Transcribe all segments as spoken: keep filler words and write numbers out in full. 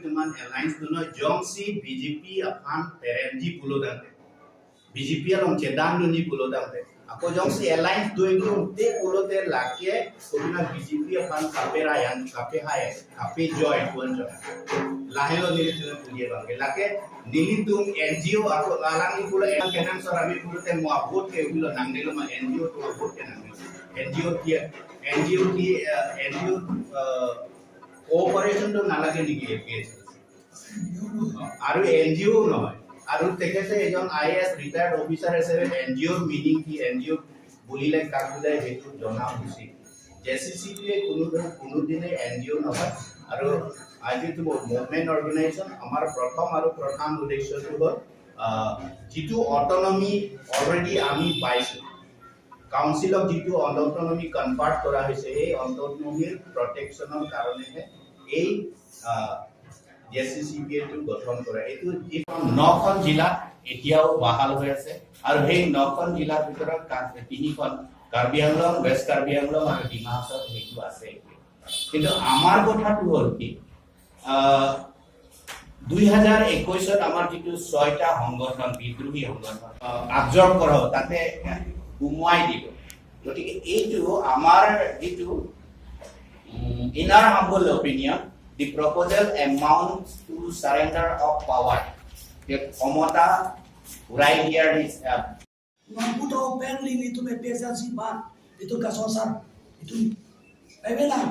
Tuman alliance dunoi jongsi B J P aphan perenji pulo tangte, B J P along chedandunji pulo tangte, ako jongsi alliance do ingtung te pulote lake, kumna B J P aphan kape rayan, kape hai, kape joy tuan jona. Lahelo nelitum puji abangke. Lake nelitum N G O ako alang ni pulo yang kenang sorami pulote mo vote ke ulo nangnelo ma N G O to vote ke nangnelo. N G O ki, N G O ki, eh, N G O, eh, cooperation to nalage niki A P H L C. Aru N G O nohoi. Aru tekhete ejon I A S retired officer হিচাপে N G O ৰ meaning ki, N G O বুলিলে কাক বুজায় সেইটো জনা উচিত। J C C P কোনো কোনোদিনে এন জি অ' নহয়। আৰু আজি তো মুভমেণ্ট অৰ্গেনাইজেশ্যন আমাৰ প্ৰথম আৰু প্ৰধান উদ্দেশ্যটো হ'ল, আহ, যিটো অট'নমি অলৰেডি আমি পাইছোঁ, কাউন্সিলক যিটো অট'নমি কনফাৰ্ট কৰা হৈছে, সেই অট'নমিৰ প্ৰটেকশ্যনৰ কাৰণেহে এই, আহ, জে চি চি পি এটো গঠন কৰা। এইটো, এইখন নখন জিলাত এতিয়াও বাহাল হৈ আছে আৰু সেই নখন জিলাৰ ভিতৰত কা-, তিনিখন, কাৰ্বি আংলং, ৱেষ্ট কাৰ্বি আংলং আৰু ডিমা হাছাও সেইটো আছে এতিয়া। কিন্তু আমাৰ কথাটো হ'ল কি, আহ, দুই হাজাৰ একৈশত আমাৰ যিটো ছয়টা সংগঠন, বিদ্ৰোহী সংগঠন, আহ, absorb কৰা হ'ব, তাতে সোমোৱাই দিব। গতিকে এইটো আমাৰ যিটো, উম, in our humble opinion, the proposal amounts to surrender of power. যে ক্ষমতা ঘূৰাই দিয়াৰ নিচিনা। Non puta openly nelitum A P H L C aphan, nelitum kasosar, nelitum, paivelang,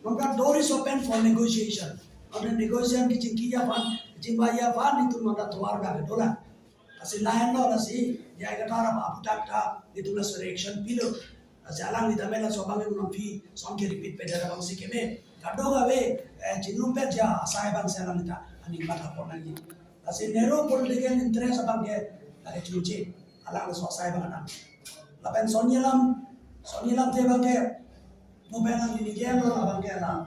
non ka door is open for negotiation. Non negotiation kachingki aphan, kachingvai aphan, nelitum non ka door dak dolang. Lasi lahenlo, lasi ya ka tara ba aputak ta nelitum laso reaction pilo. Lasi alang nelitum mela sobang nelitum phi song ke repeat peda abangsi keme. Kadokave, eh, chinglum pet ya asai abangsi alang nelitum aning matha pon nangji. Lasi narrow political interest abangke lake chuche, alang laso asai abang adam. Lapen son-i alam, son-i alamthe abangke, mo abang neli ningje lo abangke alam.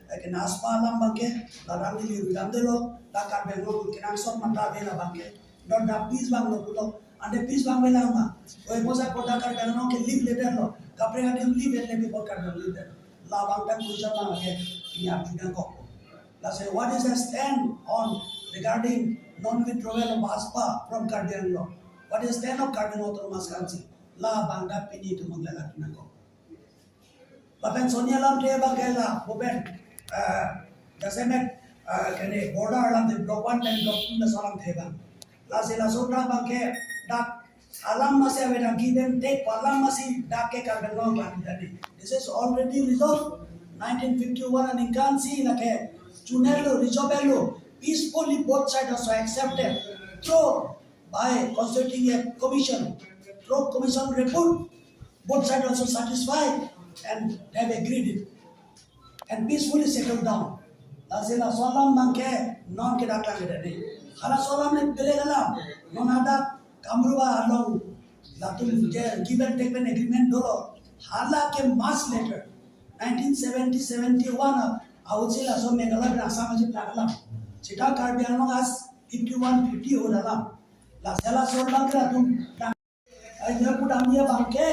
Lake NASPA alam abangke, la ram neli rudam delo, la Karbi Anglong kenangsot mata ave la abangke. Dot da peace abang lo pulo, ante peace abang avelang ma. Oi posa kota Karbi Anglong ke leave letter lo, kaprek adim leave letter, before Karbi Anglong leave letter. La abang ta kuisa abangke, ini arju nangkok. Lasi, what is the stand on regarding non-withdrawal of AFSPA from Karbi Anglong? What is the stand of Karbi Anglong Autonomous Council? La abang ta pini itum mangla lagi nangkok. Lapen son-i alamthe abangke la, bo pen, eh, jasemet, eh, kene border alamthe block one pen block two laso alamthe abang. Lasi laso abangke dak alam masi ave dak give and take alam masi dak ke Karbi Anglong abang tadi. This is already resolved. Nineteen fifty-one aningkan si lake chunelo, resolvelo. Peacefully both sides also accepted through by consulting a commission. Through commission report, both sides also satisfied and they have agreed it and peacefully settled down. Lasi laso alam abangke non ke dak lang tadi. Hala laso alam le bele alam. Non hadak Kamrup along latum je give and take pen agreement dolo. Hala ke months later, nineteen seventy seventy-one a, ahut si laso Meghalaya pen Assam aji plak alam. Sita Karbi Anglong as fifty-one fifty ahut alam. Lasi laso alam ke latum Ai, ne pudam ye abangke,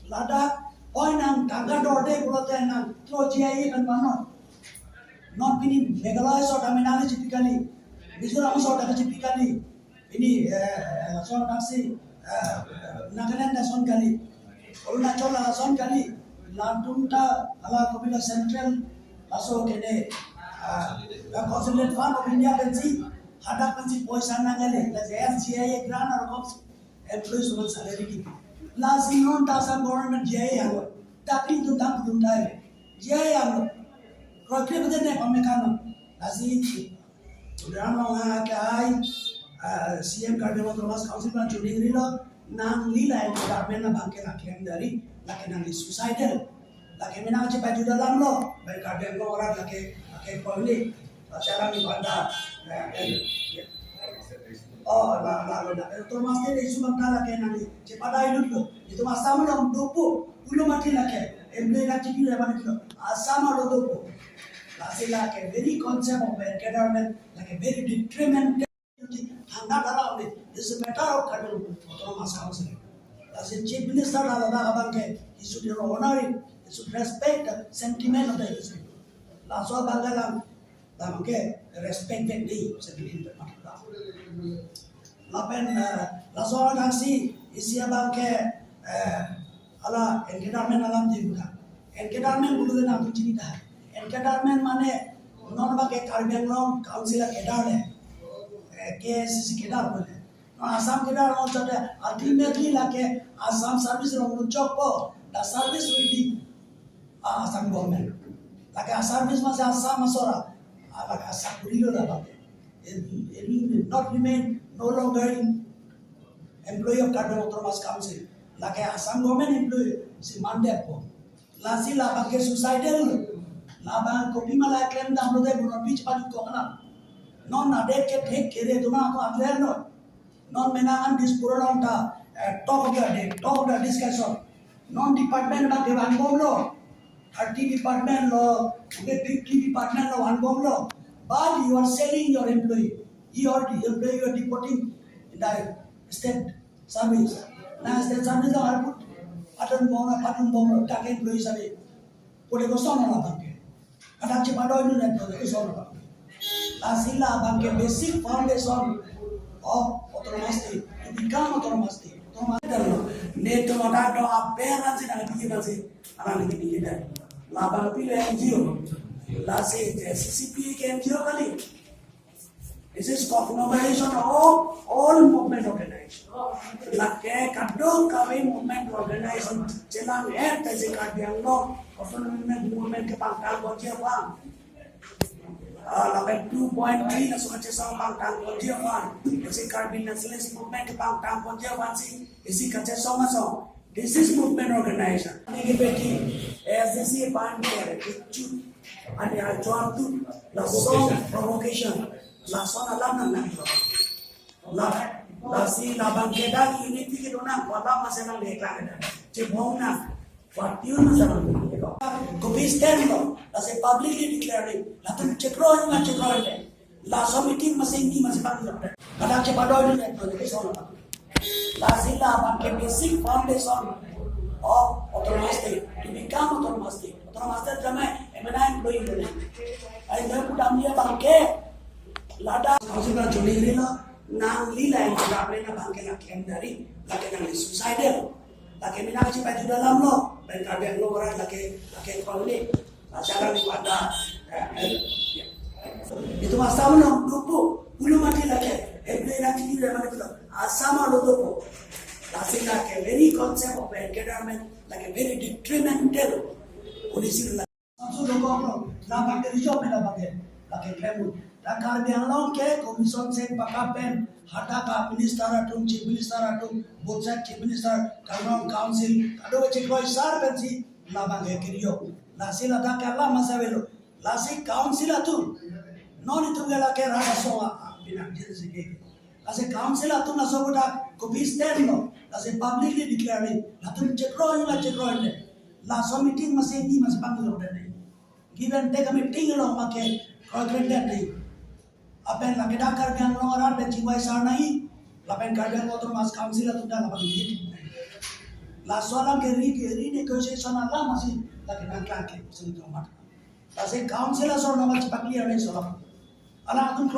ladak, oi nang tangka dorde pulote nang, tro G I A pen mano. Non pini Meghalaya sot ame nangli chipi kali, Mizoram sot ame chipi kali, pini, eh, eh, sot aksi, eh, Nagaland ason kali, Arunachal ason kali, latum ta, hala kopilo central, laso kene, eh, Consolidate Fund of India pensi, hadak pensi poisa nangkele, la G I A grant or cops, employees one salary kipi. Lasi non ta Assam government G I A halo. Dakri tu tang tu tai. G I A halo. Kroikre bede ne pame kano. Lasi udaran long ha ke ai, ah, C M Karbi Anglong Autonomous Council pen chuning rilo, nangli la government abangke la claim dari, lake nangli suicidal. Lake menang aji pai juda lamlo, bai Karbi Anglong orang lake, lake poli, acara ni pada, eh, eh, oh, la, la, la, la, eh, Thomas te isu bangka lake nangli, cepada ilut lo, itu masa malam dopo, pulo mati lake, emble na chipi le mati lo, asam lo dopo. Lasi lake very concept of encaderment, lake very detriment. Hangga dalam ni, this is a matter of Karbi Anglong Autonomous Council. As a chief minister, la la abangke, he should honor it, he should respect the sentiment of the history. Laso abang galang, Tangke respect back di, sedih di tempat kita. Lapen, eh, laso anak si, isi abang ke, eh, ala encadarment alam di buka. Encadarment bulu na tu cerita. Encadarment mane, non abang ke Karbi Anglong Council a cadre le. Eh, K A C C cadre le. Non Assam cadre along chate, ultimately lake Assam service along luchokpo, the service will be, ah, Assam government. Lake Assam service masi Assam asor a, ah, lake Assam kurilo la bang. It, it will not remain no longer in employee of Karbi Anglong Autonomous Council. Lake Assam government employee si mandetpo. Lasi labang ke suicidal. Labang kopi ma la klem damlo de, mono pich pali ko kana. Non ade ke thek kere duma ko atler no. Non mena an Dispur along ta, eh, talk of the day, talk of the discussion. Non department abang ke vanbomlo. Thirty department lo, ke fifty department lo vanbomlo. But you are selling your employee. Your employee you are deporting in the state service. Na state service lo arput. Patun bomlo, patun bomlo, tak employee service. Pule koson labang ke. Kadang cepadoi nu net pule koson labang ke. Lasi labang ke basic foundation of autonomous state. To become autonomous state. Autonomous state lo. Ne to ada do aperan si nang tinggi basi. Alang tinggi dan. Labang pile N G O. Lasi K A C C P ke N G O kali. This is conglomeration of all movement organization. Lake kadokave movement organization chelang-et, jesi Karbi Anglong Autonomous Movement kepangtang konji aphan. Ah, lapen two point three laso kachesong pangtang konji aphan. Jesi Karbi Nationalist Movement kepangtang konji aphan si, jesi kachesong asong. This is movement organization. Ini bagi A S D C pan kichu. Ani ajo tu lason provocation. Lason alam nang nang. La, lasi labang ke dak unity kedo nang, alam masi nang deklar. Cebong nang. Party masi nang. Kopi stand lo. Lasi publicly declaring. Latum chekro nang chekro le. Laso meeting masi ni masi bang. Kadang cepadoi ni, lasi labang ke basic foundation of autonomous state. To become autonomous state. Autonomous state jama M N I employee le. Ai jam pudam dia bang ke. Ladak council na joli rila, nang lila yang sudah pernah bang ke laki M dari, laki nang suicidal. Lake mena kachepajuda alam lo, pen Karbi Anglong orang lake, lake kau ni. Acara ni pada, eh, eh, ya. Itum Assam along dopo, bulu mati lake, eh, beli nanti di mana betul. Assam along dopo. Lasi lake very concept of encadarment, lake very detrimental. Polisi la. Samsu dokok lo, labang ke rijok me labang ke, lake klem un. La Karbi Anglong ke commission seng pakap pen, hadak a minister atum, chief minister atum, both side chief minister, Karbi Anglong Council, kado ke chikroisar pensi labang ke kiriyo. Lasi ladak ke alam masi avelo. Lasi council atum, non itum ke lake rat asong a, a, pinang jin si ke. Lasi council atum laso kodak kopi stand lo. Lasi publicly declare ni, latum chekro ni la chekro ni. Laso meeting masi ni masi panglo dan ni. Given take a meeting lo make kro kren dan ni. Apen lake dak Karbi Anglong arat pen chingvai sar nai. Lapen Karbi Anglong Autonomous Council atum dak lapen ni. Laso alam ke re, renegotiation alam masi lake nang klake sing tomat. Lasi council asor nang chepakli ane solam. Alang atum kro